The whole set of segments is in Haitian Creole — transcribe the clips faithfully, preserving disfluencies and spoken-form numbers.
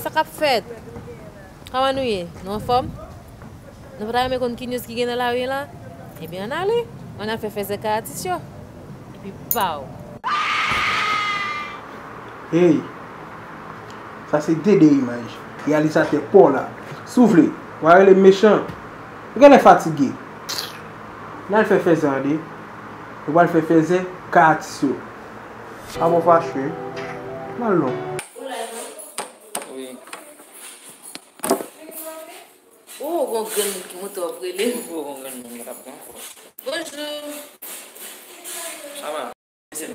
Sa k ap fèt? Kòman nou ye? Nou anfòm? Nou pa ta renmen konn ki news ki gen nan lari la? Ebyen, ann ale. Ann al fè fèzè kay atis yo. Epi pow! Hey! Sa se Dede Imaj, reyalizatè pa w la. Si w vle, w a rele m mechan. Ou genlè fatige. N al fè fèzè an de. Nou pral fè fèzè kay atis yo. Avan w fache, n al non. Wi. Oh, gon grenn moun ki monte w ap rele. Gon grenn moun ki ap pran fòs. Bonjou. Sa va? Lè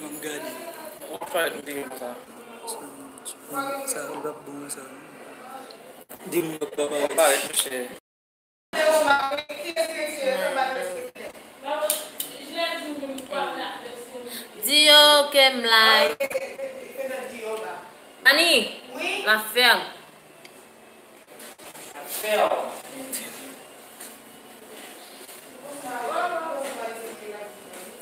m ap gade. W ap parèt m te gen konsa. Sa, sa, li p ap bon, sa. Di m w ap parèt, monchè. Di yo ke m la. Ani, la fèm.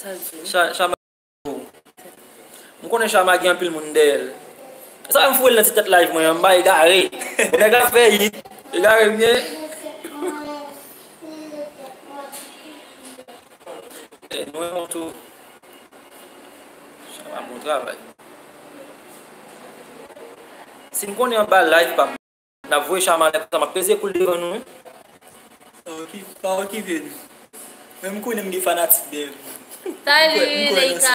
Sa l di. Cha-, Chama, m konnen Chama gen anpil moun dèyè l. Sa fè m foure l nan ti tèt live mwen an, m pa egare. Nèg la fè hit, egare m ye. Eh, nou renmen w tou. Chama, bon travay. Si m konnen anba live pa m, n ap voye Chama anlè konsa, m ap peze kou l devan nou, wi. Pa okipe, pa okipe nou. Mwen, m konnen m gen fanatik dèyè m. Salut, m kwè, m kwè nan Leïka.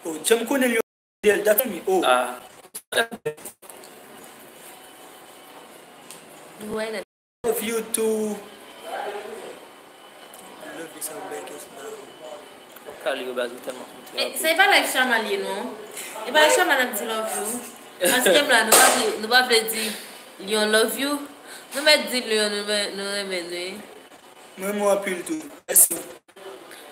Oh, jan m konnen l yo, Del, dat mi, oh. Ah. Love you too. Love you so bad, yes, love. Kali yo baz ou tèlman fout. Eh, se pa live Chama li ye non. E pa Chama n ap di love you. Paske m la, nou pa vle, nou pa vle di Lion love you. Nou mèt di Lion nou, nou renmen nou, wi. Mwen, mwen anpil tou. Mèsi.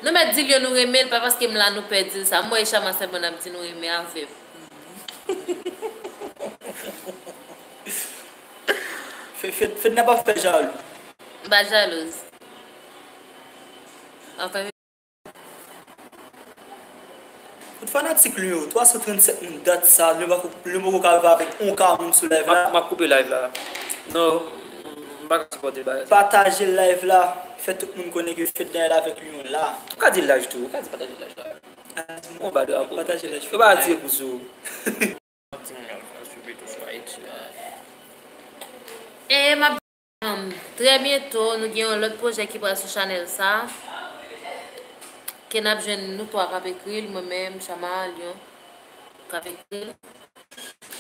Nou mèt di Lion nou renmen l, pa paske m la nou pè di l sa. Mwen e Chama sèlman n ap di nou renmen avè m. Fè, fè, fè n ap fè jalou. M pa jalouz. Anfen. Tout fanatik Lion yo, twa san trannsèt moun dat sa, Lion pako, Lion poko ka viv avèk yon ka moun sou live la. M ap, m ap koupe live la. Non, m pa ka sipòte bagay sa. Pataje live la, fè tout moun konnen ke fèt Daniel avèk Lion la. Ou ka di laj tou, ou ka di pataje laj la. On ba de akou. Pataje laj. Yo pa di pou sou. E m ap, um, trè byento, nou gen yon lòt pwojè ki pral sou chanèl sa, ke n ap jwenn nou twa k ap ekri l, mwen menm, Chama, Lion, k ap ekri l.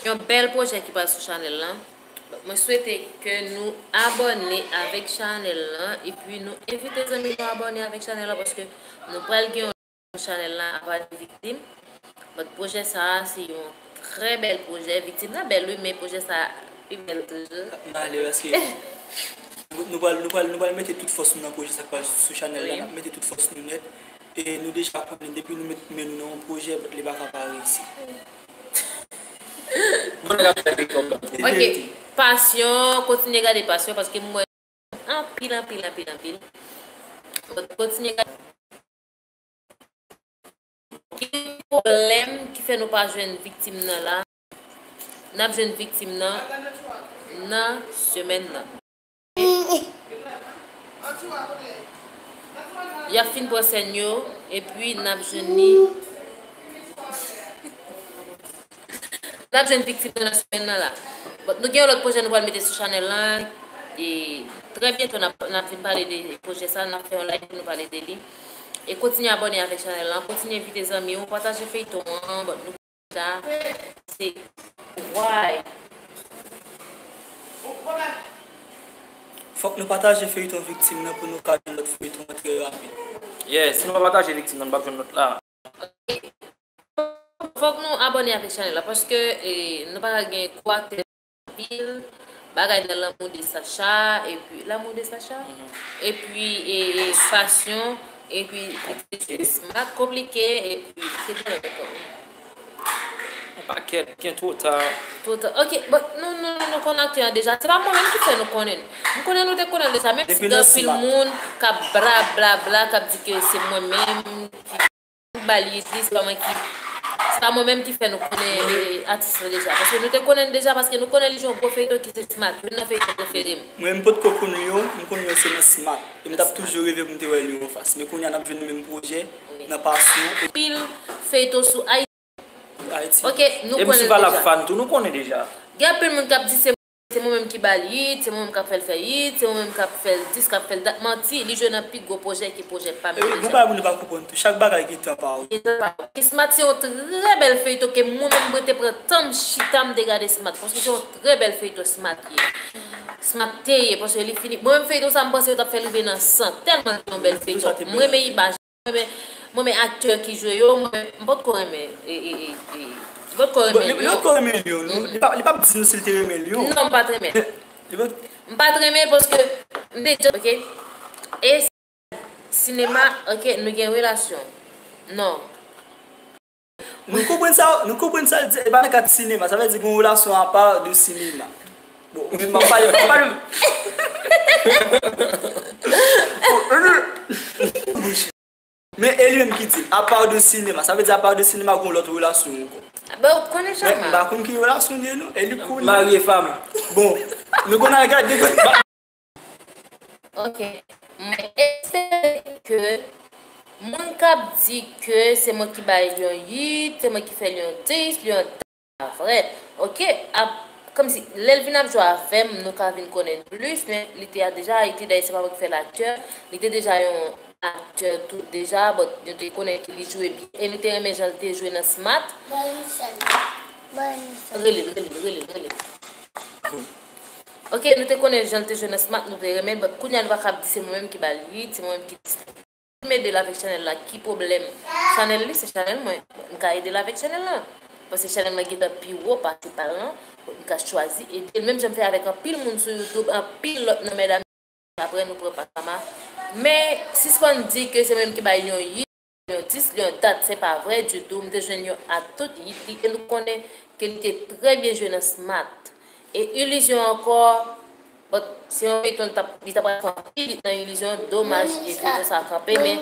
Yon bèl pwojè ki pral sou chanèl lan. Donk, mwen swete ke nou abòne avèk chanèl lan, epi nou envite zanmi nou abòne avèk chanèl lan, paske nou pral gen yon chanèl la apa de Viktim. But pwojè sa a, se yon trè bèl pwojè. Viktim nan bèl, wi, men pwojè sa a pi bèl toujou. Male, paske nou, nou pral, nou pral, nou pral mete tout fòs nou nan pwojè sa k pral sou chanèl la. Wi. N ap mete tout fòs nou nèt. E nou deja konnen, depi nou met men nou nan yon pwojè, but li pa ka pa reyisi. Bon, nèg ap fè big up. Ok, Passion, kontinye gade Passion, paske m wè anpil, anpil, anpil, anpil. But kontinye gade. Ki pwoblèm ki fè nou pa jwenn Viktim nan la? N ap jwenn Viktim nan nan semèn nan. Y ap fin pran sèn yo, epi n ap jwenn li. N ap jwenn Viktim nan nan semèn nan la. Bon, nou gen yon lòt pwojè nou pral mete sou chanèl lan. E trè byento, n ap, n ap vin pale de pwojè sa, n ap fè yon live pou nou pale de li. E kontinye abòne avèk chanèl lan, kontinye envite zanmi w, pataje feyton an. Bon, nou deja, se why. Fòk nou pataje feyton Viktim nan pou nou ka jwenn lòt feyton an trè rapid. Yeah, si nou pa pataje Viktim nan, nou p ap jwenn lòt la. Fòk nou abòne avèk chanèl la, paske, eh, nou pa ka gen gwo aktè anpil, bagay nan L'amour de Sacha, epi L'amour de Sacha, epi, eh, eh, Passion, epi Mak Konplike, epi ki gen lòt ankò? Pakèt, byen twò ta. Twò ta. Ok, bon, nou, nou, nou, nou konn aktè an deja. Se pa mwen menm ki fè nou konnen. M konnen nou te konnen deja, menm si gen anpil moun k ap bla, bla, bla, k ap di ke se mwen menm ki ba li ide, se pa mwen ki, se pa mwen menm ki fè nou konnen, eh, atis la deja. Paske nou te konnen l deja, paske nou konnen li jwe yon gwo feyton ki se Smat, youn nan feyton prefere m. Mwen, m potko konn Lyon, m konn Lyon se nan Smat. E m t ap toujou reve pou m te wè Lyon anfas. Men kounye a n ap jwenn menm pwojè, nan pasyon. Pil feyton sou Ayiti. Ayiti. Ok, nou konnen deja. M si pa l ap fan tou, nou konnen deja. Gen anpil moun k ap di se, se mwen menm ki ba l hit, se mwen menm k ap fè l fè hit, se mwen menm k ap fè l dis, k ap fè l dat. Manti, li jwe nan pi gwo pwojè ki pwojè pa m yo deja. Gon bagay moun yo pa konprann tou, chak bagay gen tan pa yo. Gen tan pa yo. E Smat se yon trè bèl feyton ke mwen menm mwen te pran tan m chita m te gade Smat. Paske se yon trè bèl feyton Smat ye. Smat te ye, paske li fini. Mwen menm feyton sa m panse yo t ap fè l rive nan san. Tèlman li te yon bèl feyton. M renmen imaj. Mwen renmen, mwen renmen aktè ki jwe yo, mwen, m potko renmen, e, e, e, e, m potko renmen Lyon. Li potko renmen Lyon, non? Li pa, li p ap di nou si l te renmen Lyon. Non, m pa t renmen. M pa t renmen paske m te di, ok? E sinema, ok, nou gen relasyon. Non. Nou konprann sa, nou konprann sa l di, e pa nan kad sinema, sa vle di gen yon relasyon apa de sinema. Bon, mwen m ap pale, m ap pale. Men e li menm ki di l, apa de sinema, sa vle di apa de sinema gen yon lòt relasyon ankò. Ben, ou konnen Chama. Men m pa konn ki relasyon li ye non, e li konnen. Mari e fanm. Bon, nou konn al gade. Ok. Mwen espere ke moun k ap di ke se mwen ki bay Lyon hit, se mwen ki fè Lyon dis, Lyon dat, pa vre. Ok, ap, kòmsi, lè l vin ap jwe avè m, nou ka vin konnen l plis, men li te a deja Ayiti, dayè se pa mwen ki fè l aktè, li te deja yon aktè tou deja, bon, nou te konnen ke li jwe byen, e nou te renmen jan l te jwe nan Smat. Rele l, rele l, rele l, rele l. Ok, nou te konnen jan l te jwe nan Smat, nou te renmen l, but kounye a nou pa kab di se mwen menm ki ba l hit, se mwen menm ki dis. M ede l avèk chanèl la, ki pwoblèm? Chanèl li, se chanèl mwen. M ka ede l avèk chanèl la. Paske chanèl mwen gentan pi wo pase pa l lan, m ka chwazi ede l. Menm jan m fè avèk anpil moun sou YouTube, anpil lòt nan medam, apre nou pran pa Chama. Men, sispann di ke se mwen menm ki bay Lyon hit, Lyon dis, Lyon dat, se pa vre ditou. M te jwenn Lyon ak tout hit li, e nou konnen ke li te trè byen jwe nan Smat. E Ilizyon ankò, bon, se yon feyton li t ap, li t ap pral fè anpil hit nan Ilizyon, domaj, e feyton sa kanpe, men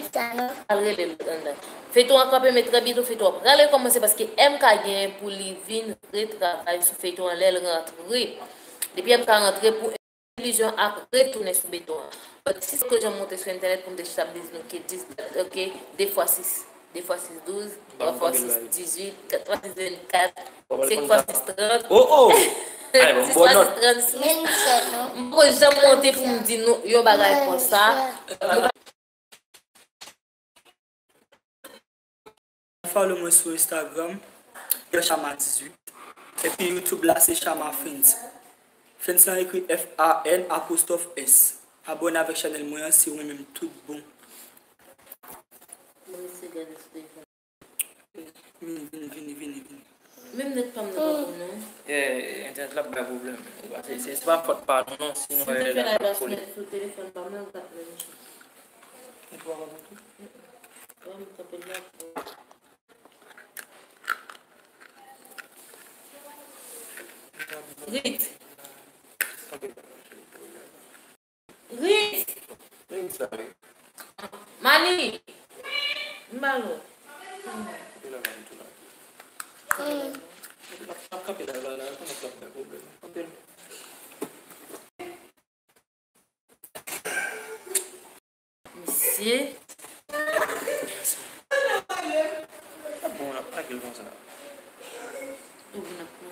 al rele l anndan. Feyton an kanpe, men trè byento feyton an pral rekòmanse paske M K gen pou li vin retravay sou feyton an lè l rantre. Depi M K rantre pou Ilizyon ap retounen sou beton an. But si se ke jan m monte sou entènèt pou m te chita ap di nou ke dis, ok, de fwa sis, de fwa sis douz, twa fwa sis dizuit, kat fwa sis vennkat, senk fwa sis trant, sis fwa sis trannsis. M poko janm monte pou m di nou yon bagay konsa. Follow mwen sou Instagram, Chama dizuit. Epi YouTube la, se Chama Fans. Fans lan ekri F A N apostwòf S. Abòne avèk chanèl mwen an si w renmen m tout bon. Vini, vini, vini, vini, vini. Menm nèt pa m nan pa bon non. Eh, entènèt la ap bay pwoblèm. Se, se, se pa fòt pa nou non, si nou wè lè la ap kole. Si m te fè live la sou nèt, sou telefòn pa m nan, l t ap menm jan. Nèt ou pa bon tou? Wi, m kanpe la. Rit. Rit. Mani. M ba l ou. Misye. Bon, l ap lage l konsa. Ou vin ap pran.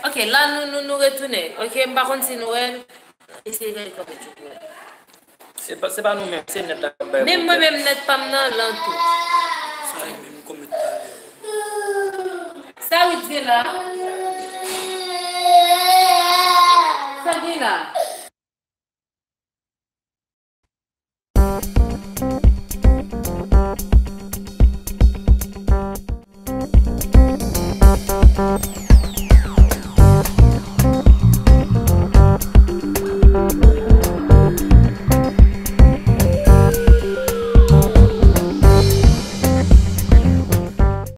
Ok, la nou, nou, nou retounen. Ok, m pa konn si nou wè l. Eseye gade kòman w wè l. Se pa, se pa nou menm, se nèt la k ap bay pwoblèm. Menm mwen menm nèt pa m nan lan tou. Sa e menm kòman talè. Sa Rit gen la? Sa gen la?